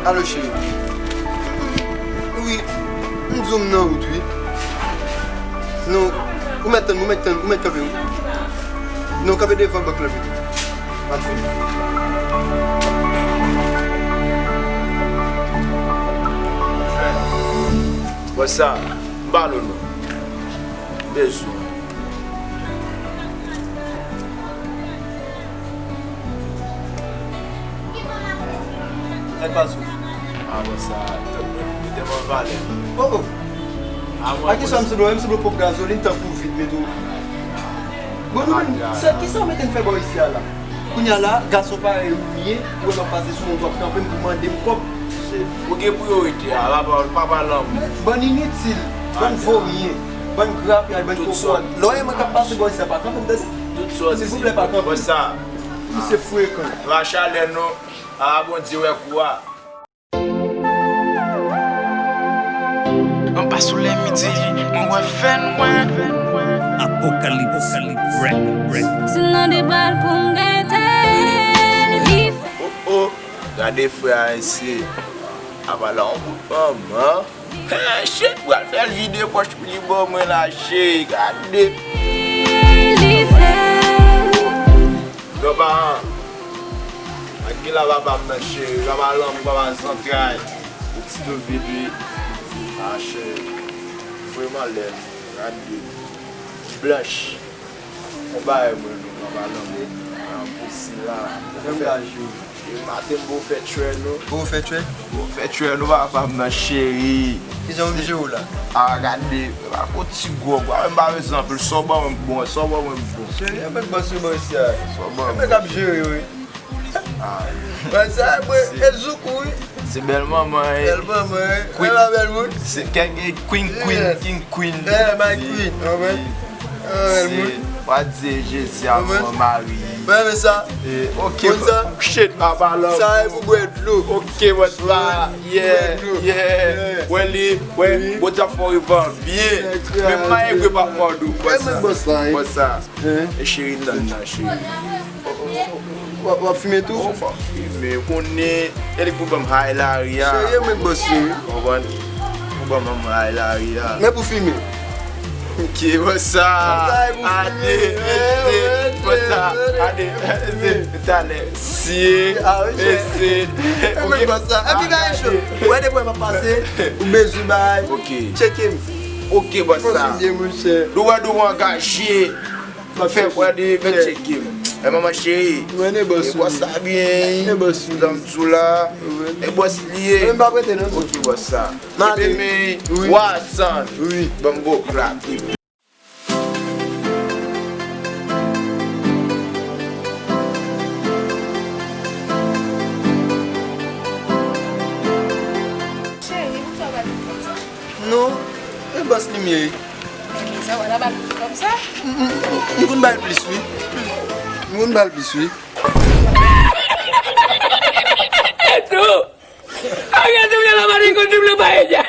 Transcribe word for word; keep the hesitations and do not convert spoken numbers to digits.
Alo, cheri. Wi, m di w m nan wout, wi. Non, ou mèt tann, ou mèt tann, ou mèt kanpe, wi. Non, kanpe devan bank la pito. M ap vini. Bon, sa, m pa lo non. M bezwen. Sa k pase w? A, bon, sa, tank mwen, mete m an valè. Oh, oh. A, mwen, a ki sa m sanble w? M sanble w pòp gazolin tankou vit, men tou. Bon, nou menm, sa, ki sa w mete n fè bò isi a la? Kounye a la, gason parèy ou m ye, ou wè m ap pase sou wout, w ap kanpe m pou mande m kòb. Se, ou gen priyorite a, pa, pa, pa pale anpil. Bann initil, bann voryen, bann grapyay, bann kokorat. Lè w wè mwen k ap pase bò isi a, pa kanpe m, tande? Tout sòt. Silvouplè, pa kanpe. Wè sa. Misye frekan. Pa chalè non. A, Bondye wè kou a. Anba solèy midi, mwen wè fè nwè. Apocalypse Records. Ti nan de bal pou m gete li. Oh, oh, gade frè a isi. Apa la, on bout manman. Hey, shit, pral fè l vide pòch pou li ban mwen la, cheri, gade. Li fè. Granparan, ak gila papa m nan cheri, papa lanmou, papa zantray. Ou ti tou vit wi. A cheri. Vrèman lè li rad li blanch. Yon bagay mwen nou papa lanmou. An pou sila. Menm gaj yo. E maten m pou fè tchwè nou. Pou fè tchwè? Pou fè tchwè nou papa m nan cheri. Kijan w vle jere w la? A gade, pa gon ti gwòg, pa menm pa egzanp, sa w ban mwen bon, sa w ban mwen bon. Cheri, e mwen k bòs yo bò isi a. Sa w ban mwen. E mwen k ap jere yo wi. A. Mwen sa e mwen, e zouk ou wi. Se bèl manman e. Bèl manman e. Queen. Bèl moun. Se kèk queen, queen, king queen. Eh, my queen, w konprann? Bèl moun. Se, w a di Jezi a manman Mari. Mwen renmen sa. E, ok, shit, papa lanmou. Sa e pou bwè dlo. Ok, wè sa. Yeah, yeah. Wè li, wè, Bondye ap fè w rive an byen. Menm mayen gwe pa fè w dou. Wè sa. Wè sa. E cheri, tann nan, cheri. W ap, w ap fimen tou? Oh, fò m fimen. Konnen, e li k pou ban m high lari a. Cheri, e mwen k bòs yo wi. Konprann? Pou ban m high lari a. Men pou fimen. Ok, wè sa. Ade, ese, wè sa. Ade, ese, talè. Siye, ese. E mwen k bòs la. Epi gade cho. Wè depi w ap pase, ou bezwen bay. Ok. Tcheke m. Ok, bòs la. Fò sou byen, monchè. Nou wè nou angaje. Fè kwè de fè tcheke m. E manman cheri. Mwen e bòs ou ye. E bòs sa byen. E bòs ou ye. Zanm sou la. E bòs li ye. Mwen pa prete non. Ok, bòs sa. Male. Kenbe men. Wi. Wasan. Wi. Ban m gwo klak. Cheri, poukisa w pale konsa? Non, e bòs li m ye. Ebyen, sa w al ba l plis kòb sa? M, m, m, m konn ba l plis, wi. M konn ba l plis, wi. Eto! Ariel te vle la mari konn te vle bay, ya.